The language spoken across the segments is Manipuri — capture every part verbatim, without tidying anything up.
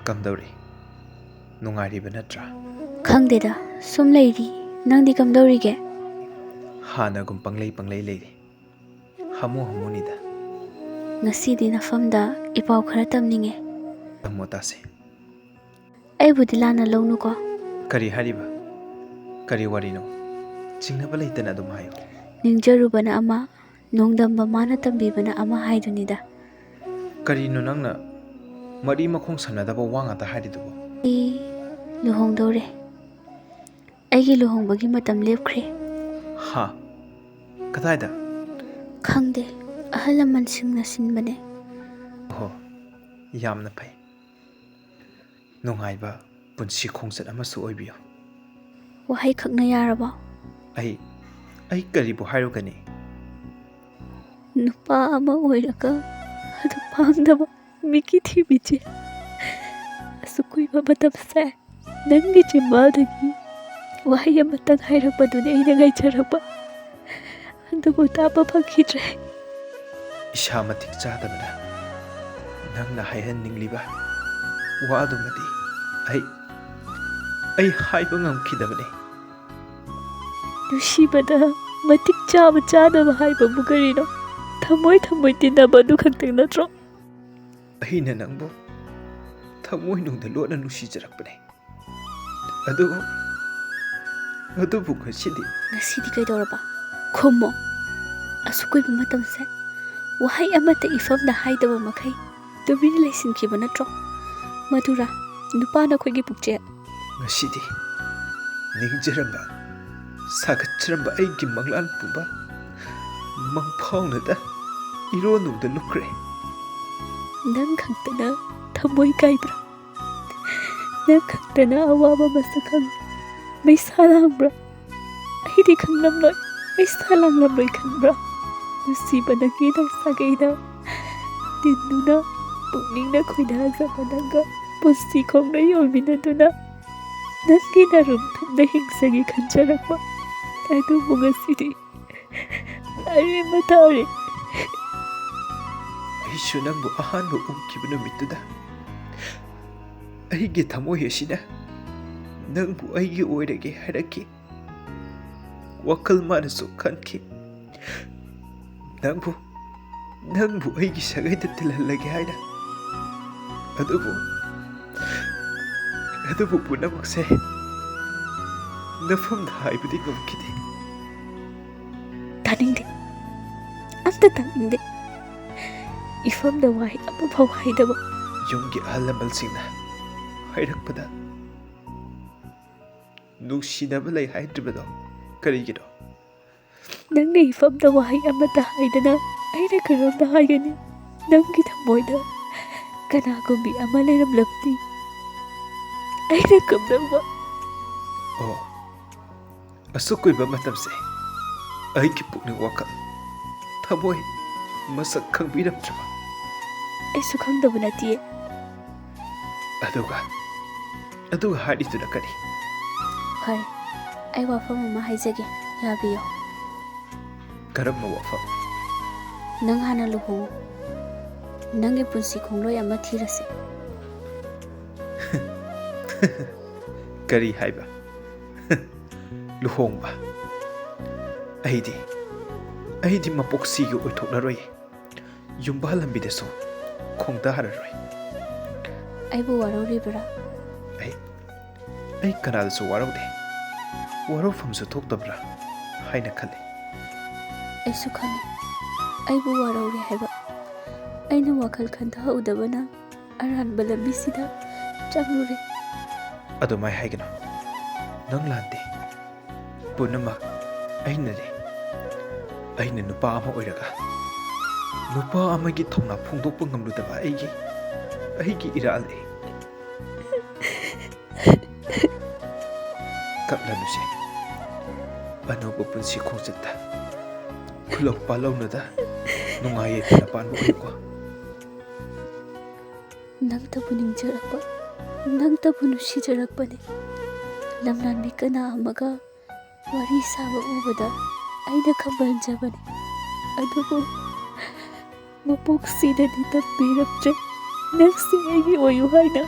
ꯀꯝꯗꯧꯔꯤ? ꯅꯨꯡꯉꯥꯏꯔꯤꯕ ꯅꯠꯇ꯭ꯔꯥ? ꯈꯪꯗꯦꯗ, ꯁꯨꯝ ꯂꯩꯔꯤ꯫ ꯅꯪꯗꯤ ꯀꯝꯗꯧꯔꯤꯒꯦ? ꯍꯥꯟꯅꯒꯨꯝ ꯄꯪꯂꯩ ꯄꯪꯂꯩ ꯂꯩꯔꯤ꯫ ꯍꯥꯃꯨ ꯍꯥꯃꯨꯅꯤꯗ꯫ ꯉꯁꯤꯗꯤ ꯅꯐꯝꯗ ꯏꯄꯥꯎ ꯈꯔ ꯇꯝꯅꯤꯡꯉꯦ꯫ ꯇꯝꯃꯣ ꯇꯥꯁꯦ꯫ ꯑꯩꯕꯨꯗꯤ ꯂꯥꯟꯅ ꯂꯧꯅꯨꯀꯣ꯫ ꯀꯔꯤ ꯍꯥꯏꯔꯤꯕ? ꯀꯔꯤ ꯋꯥꯔꯤꯅꯣ? ꯆꯤꯡꯅꯕ ꯂꯩꯇꯅ ꯑꯗꯨꯝ ꯍꯥꯏꯌꯨ꯫ ꯅꯤꯡꯖꯔꯨꯕꯅ ꯑꯃ, ꯅꯣꯡꯗꯝꯕ ꯃꯥꯅ ꯇꯝꯕꯤꯕꯅ ꯑꯃ ꯍꯥꯏꯗꯨꯅꯤꯗ꯫ ꯀꯔꯤꯅꯣ ꯅꯪꯅ ꯃꯔꯤ ꯃꯈꯣꯡ ꯁꯝꯅꯗꯕ ꯋꯥ ꯉꯥꯛꯇ ꯍꯥꯏꯔꯤꯗꯨꯕꯣ? ꯑꯩ ꯂꯨꯍꯣꯡꯗꯧꯔꯦ꯫ ꯑꯩꯒꯤ ꯂꯨꯍꯣꯡꯕꯒꯤ ꯃꯇꯝ ꯂꯦꯞꯈ꯭ꯔꯦ꯫ ꯍꯥ? ꯀꯗꯥꯏꯗ? ꯈꯪꯗꯦ, ꯑꯍꯜ ꯂꯃꯟꯁꯤꯡꯅ ꯁꯤꯟꯕꯅꯦ꯫ ꯑꯣꯍꯣ, ꯌꯥꯝꯅ ꯐꯩ꯫ ꯅꯨꯡꯉꯥꯏꯕ ꯄꯨꯟꯁꯤ ꯈꯣꯡꯆꯠ ꯑꯃꯁꯨ ꯑꯣꯏꯕꯤꯌꯨ꯫ ꯋꯥꯍꯩ ꯈꯛꯅ ꯌꯥꯔꯕꯣ? ꯑꯩ, ꯑꯩ ꯀꯔꯤꯕꯨ ꯍꯥꯏꯔꯨꯒꯅꯤ? ꯅꯨꯄꯥ ꯑꯃ ꯑꯣꯏꯔꯒ ꯑꯗꯨ ꯄꯥꯝꯗꯕ ꯃꯤꯒꯤ ꯊꯤꯕꯤꯁꯦ ꯑꯁꯨꯛ ꯀꯨꯏꯕ ꯃꯇꯝꯁꯦ ꯅꯪꯒꯤ ꯆꯤꯟꯕꯥꯜꯗꯒꯤ ꯋꯥꯍꯩ ꯑꯃꯇꯪ ꯍꯥꯏꯔꯛꯄꯗꯨꯅꯤ ꯑꯩꯅ ꯉꯥꯏꯖꯔꯛꯄ꯫ ꯑꯗꯨꯕꯨ ꯇꯥꯕ ꯐꯪꯈꯤꯗ꯭ꯔꯦ꯫ ꯏꯁꯥ ꯃꯇꯤꯛ ꯆꯥꯗꯕꯅ ꯅꯪꯅ ꯍꯥꯏꯍꯟꯅꯤꯡꯂꯤꯕ ꯋꯥꯗꯨꯃꯗꯤ ꯑꯩ, ꯑꯩ ꯍꯥꯏꯕ ꯉꯝꯈꯤꯗꯕꯅꯤ꯫ ꯅꯨꯡꯁꯤꯕꯗ ꯃꯇꯤꯛ ꯆꯥꯕ ꯆꯥꯗꯕ ꯍꯥꯏꯕꯕꯨ ꯀꯔꯤꯅꯣ? ꯊꯃꯣꯏ ꯊꯃꯣꯏ ꯇꯤꯟꯅꯕ ꯑꯗꯨ ꯈꯛꯇꯪ ꯅꯠꯇ꯭ꯔꯣ? ꯑꯩꯅ ꯅꯪꯕꯨ ꯊꯃꯣꯏꯅꯨꯡꯗ ꯂꯣꯠꯅ ꯅꯨꯡꯁꯤꯖꯔꯛꯄꯅꯤ꯫ ꯑꯗꯨꯕꯨ, ꯑꯗꯨꯕꯨ ꯉꯁꯤꯗꯤ꯫ ꯉꯁꯤꯗꯤ ꯀꯩꯗꯧꯔꯕ? ꯈꯨꯝꯃꯣ꯫ ꯑꯁꯨꯛ ꯀꯨꯏꯕ ꯃꯇꯝꯁꯦ ꯋꯥꯍꯩ ꯑꯃꯠꯇ ꯏꯐꯝꯗ ꯍꯥꯏꯗꯕ ꯃꯈꯩ ꯇꯨꯃꯤꯟꯅ ꯂꯩꯁꯤꯟꯈꯤꯕ ꯅꯠꯇ꯭ꯔꯣ? ꯃꯗꯨꯔꯥ ꯅꯨꯄꯥ ꯅꯈꯣꯏꯒꯤ ꯄꯨꯛꯆꯦꯜ? ꯉꯁꯤꯗꯤ ꯅꯤꯡꯖꯔꯝꯕ, ꯁꯥꯒꯠꯆꯔꯝꯕ ꯑꯩꯒꯤ ꯃꯪꯂꯥꯟ ꯄꯨꯝꯕ ꯃꯪꯐꯥꯎꯅꯗ ꯏꯔꯣꯟꯅꯨꯡꯗ ꯂꯨꯞꯈ꯭ꯔꯦ꯫ ꯅꯪ ꯈꯛꯇꯅ ꯊꯃꯣꯏ ꯀꯥꯏꯕ꯭ꯔꯥ? ꯅꯪ ꯈꯛꯇꯅ ꯑꯋꯥꯕ ꯃꯁꯛ ꯈꯪ ꯃꯩꯁꯥ ꯂꯥꯡꯕ꯭ꯔꯥ? ꯑꯩꯗꯤ ꯈꯪꯂꯝꯂꯣꯏ, ꯃꯩꯁꯥ ꯂꯥꯡꯂꯝꯂꯣꯏ ꯈꯟꯕ꯭ꯔꯥ? ꯅꯨꯡꯁꯤꯕ ꯅꯪꯒꯤ ꯅꯧꯁꯥꯒꯩꯗ ꯇꯤꯟꯗꯨꯅ ꯄꯨꯛꯅꯤꯡꯅ ꯈꯣꯏꯗꯥꯖꯕ ꯅꯪꯒ ꯄꯨꯟꯁꯤ ꯈꯣꯡꯂꯩ ꯑꯣꯏꯃꯤꯟꯅꯗꯨꯅ ꯅꯪꯒꯤ ꯅꯔꯨꯝ ꯊꯨꯡꯅ ꯍꯤꯡꯖꯒꯦ ꯈꯟꯖꯔꯛꯄ꯫ ꯑꯗꯨꯕꯨ ꯉꯁꯤꯗꯤ ꯑꯔꯦꯝꯕ ꯇꯥꯔꯦ꯫ ꯑꯩꯁꯨ ꯅꯪꯕꯨ ꯑꯍꯥꯟꯕ ꯎꯈꯤꯕ ꯅꯨꯃꯤꯠꯇꯨꯗ ꯑꯩꯒꯤ ꯊꯃꯣꯏ ꯑꯁꯤꯅ ꯅꯪꯕꯨ ꯑꯩꯒꯤ ꯑꯣꯏꯔꯒꯦ ꯍꯥꯏꯔꯛꯈꯤ꯫ ꯋꯥꯈꯜ ꯃꯥꯅꯁꯨ ꯈꯟꯈꯤ, ꯅꯪꯕꯨ, ꯅꯪꯕꯨ ꯑꯩꯒꯤ ꯁꯥꯒꯩꯗ ꯇꯤꯜꯍꯜꯂꯒꯦ ꯍꯥꯏꯅ꯫ ꯑꯗꯨꯕꯨ, ꯑꯗꯨꯕꯨ ꯄꯨꯝꯅꯃꯛꯁꯦ ꯅꯐꯝꯗ ꯍꯥꯏꯕꯗꯤ ꯉꯝꯈꯤꯗꯦ꯫ ꯇꯥꯅꯤꯡꯗꯦ, ꯑꯝꯇ ꯇꯥꯅꯤꯡꯗꯦ꯫ ꯏꯐꯝꯗ ꯋꯥꯍꯩ ꯑꯃꯐꯥꯎ ꯍꯥꯏꯗꯕ꯫ ꯌꯨꯝꯒꯤ ꯑꯍꯜ ꯂꯃꯟꯁꯤꯡꯅ ꯍꯥꯏꯔꯛꯄꯗ ꯅꯨꯡꯁꯤꯅꯕ ꯂꯩ ꯍꯥꯏꯗ꯭ꯔꯤꯕꯗꯣ ꯀꯔꯤꯒꯤꯅꯣ? ꯅꯪꯅ ꯏꯐꯝꯗ ꯋꯥꯍꯩ ꯑꯃꯠꯇ ꯍꯥꯏꯗꯅ ꯑꯩꯅ ꯀꯔꯝꯅ ꯍꯥꯏꯒꯅꯤ? ꯅꯪꯒꯤ ꯊꯃꯣꯏꯗ ꯀꯅꯥꯒꯨꯝꯕꯤ ꯑꯃ ꯂꯩꯔꯝꯂꯕꯗꯤ ꯑꯩꯅ ꯀꯝꯗꯧꯕ? ꯑꯣ, ꯑꯁꯨꯛ ꯀꯨꯏꯕ ꯃꯇꯝꯁꯦ ꯑꯩꯒꯤ ꯄꯨꯛꯅꯤꯡ ꯋꯥꯈꯜ, ꯊꯃꯣꯏ ꯃꯁꯛ ꯈꯪꯕꯤꯔꯝꯗ꯭ꯔꯕ? ꯑꯩꯁꯨ ꯈꯪꯗꯕ ꯅꯠꯇꯤꯌꯦ꯫ ꯑꯗꯨꯒ, ꯑꯗꯨꯒ ꯍꯥꯏꯔꯤꯗꯨꯅ ꯀꯔꯤ? ꯐꯔꯦ, ꯑꯩ ꯋꯥꯐꯝ ꯑꯃ ꯍꯥꯏꯖꯒꯦ, ꯌꯥꯕꯤꯌꯨ꯫ ꯀꯔꯝꯕ ꯋꯥꯐꯝ? ꯅꯪ ꯍꯥꯟꯅ ꯂꯨꯍꯣꯡꯉꯨ꯫ ꯅꯪꯒꯤ ꯄꯨꯟꯁꯤ ꯈꯣꯡꯂꯣꯏ ꯑꯃ ꯊꯤꯔꯁꯤ꯫ ꯀꯔꯤ ꯍꯥꯏꯕ? ꯂꯨꯍꯣꯡꯕ? ꯑꯩꯗꯤ, ꯑꯩꯗꯤ ꯃꯄꯣꯛꯁꯤꯒꯤ ꯑꯣꯏꯊꯣꯛꯂꯔꯣꯏ꯫ ꯌꯨꯝꯕꯥꯜ ꯂꯝꯕꯤꯗꯁꯨ ꯈꯣꯡꯗꯥꯔꯔꯣꯏ꯫ ꯑꯩꯕꯨ ꯋꯥꯔꯧꯔꯤꯕ꯭ꯔꯥ? ꯑꯩ, ꯑꯩ ꯀꯅꯥꯗꯁꯨ ꯋꯥꯔꯧꯗꯦ꯫ ꯋꯥꯔꯧꯐꯝꯁꯨ ꯊꯣꯛꯇꯕ꯭ꯔꯥ ꯍꯥꯏꯅ ꯈꯜꯂꯤ꯫ ꯑꯩꯁꯨ ꯈꯪꯉꯤ, ꯑꯩꯕꯨ ꯋꯥꯔꯧꯔꯦ ꯍꯥꯏꯕ꯫ ꯑꯩꯅ ꯋꯥꯈꯜ ꯈꯟꯊꯍꯧꯗꯕꯅ ꯑꯔꯥꯟꯕ ꯂꯝꯕꯤꯁꯤꯗ ꯆꯪꯂꯨꯔꯦ꯫ ꯑꯗꯨꯃꯥꯏ ꯍꯥꯏꯒꯅꯨ꯫ ꯅꯪ ꯂꯥꯟꯗꯦ꯫ ꯄꯨꯝꯅꯃꯛ ꯑꯩꯅꯅꯤ꯫ ꯑꯩꯅ ꯅꯨꯄꯥ ꯑꯃ ꯑꯣꯏꯔꯒ ꯅꯨꯄꯥ ꯑꯃꯒꯤ ꯊꯧꯅꯥ ꯐꯣꯡꯗꯣꯛꯄ ꯉꯝꯂꯨꯗꯕ ꯑꯩꯒꯤ, ꯑꯩꯒꯤ ꯏꯔꯥꯜꯅꯤ꯫ ꯀꯞꯂꯅꯨꯁꯦ꯫ ꯑꯅꯧꯕ ꯄꯨꯟꯁꯤ ꯈꯣꯡꯆꯠꯇ ꯈꯨꯂꯧ ꯄꯥꯜꯂꯧꯅꯗ ꯅꯨꯡꯉꯥꯏ ꯌꯥꯏꯐꯅ ꯄꯥꯟꯕ ꯑꯣꯏꯌꯨꯀꯣ꯫ ꯅꯪꯇꯕꯨ ꯅꯤꯡꯖꯔꯛꯄ, ꯅꯪꯇꯕꯨ ꯅꯨꯡꯁꯤꯖꯔꯛꯄꯅꯤ꯫ ꯂꯝꯂꯥꯟꯕꯤ ꯀꯅꯥ ꯑꯃꯒ ꯋꯥꯔꯤ ꯁꯥꯕ ꯎꯕꯗ ꯑꯩꯅ ꯈꯝꯕꯟꯖꯕꯅꯤ꯫ ꯑꯗꯨꯕꯨ ꯃꯄꯣꯛꯁꯤꯗꯗꯤ ꯇꯝꯕꯤꯔꯛꯇ꯭ꯔꯦ ꯅꯪꯁꯦ ꯑꯩꯒꯤ ꯑꯣꯏꯌꯨ ꯍꯥꯏꯅ꯫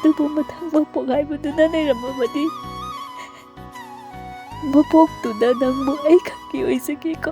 ꯑꯗꯨꯕꯨ ꯃꯊꯪ ꯃꯄꯣꯛ ꯍꯥꯏꯕꯗꯨꯅ ꯂꯩꯔꯝꯃꯕꯗꯤ, ꯃꯄꯣꯛꯇꯨꯗ ꯅꯪꯕꯨ ꯑꯩ ꯈꯛꯀꯤ ꯑꯣꯏꯖꯒꯦꯀꯣ꯫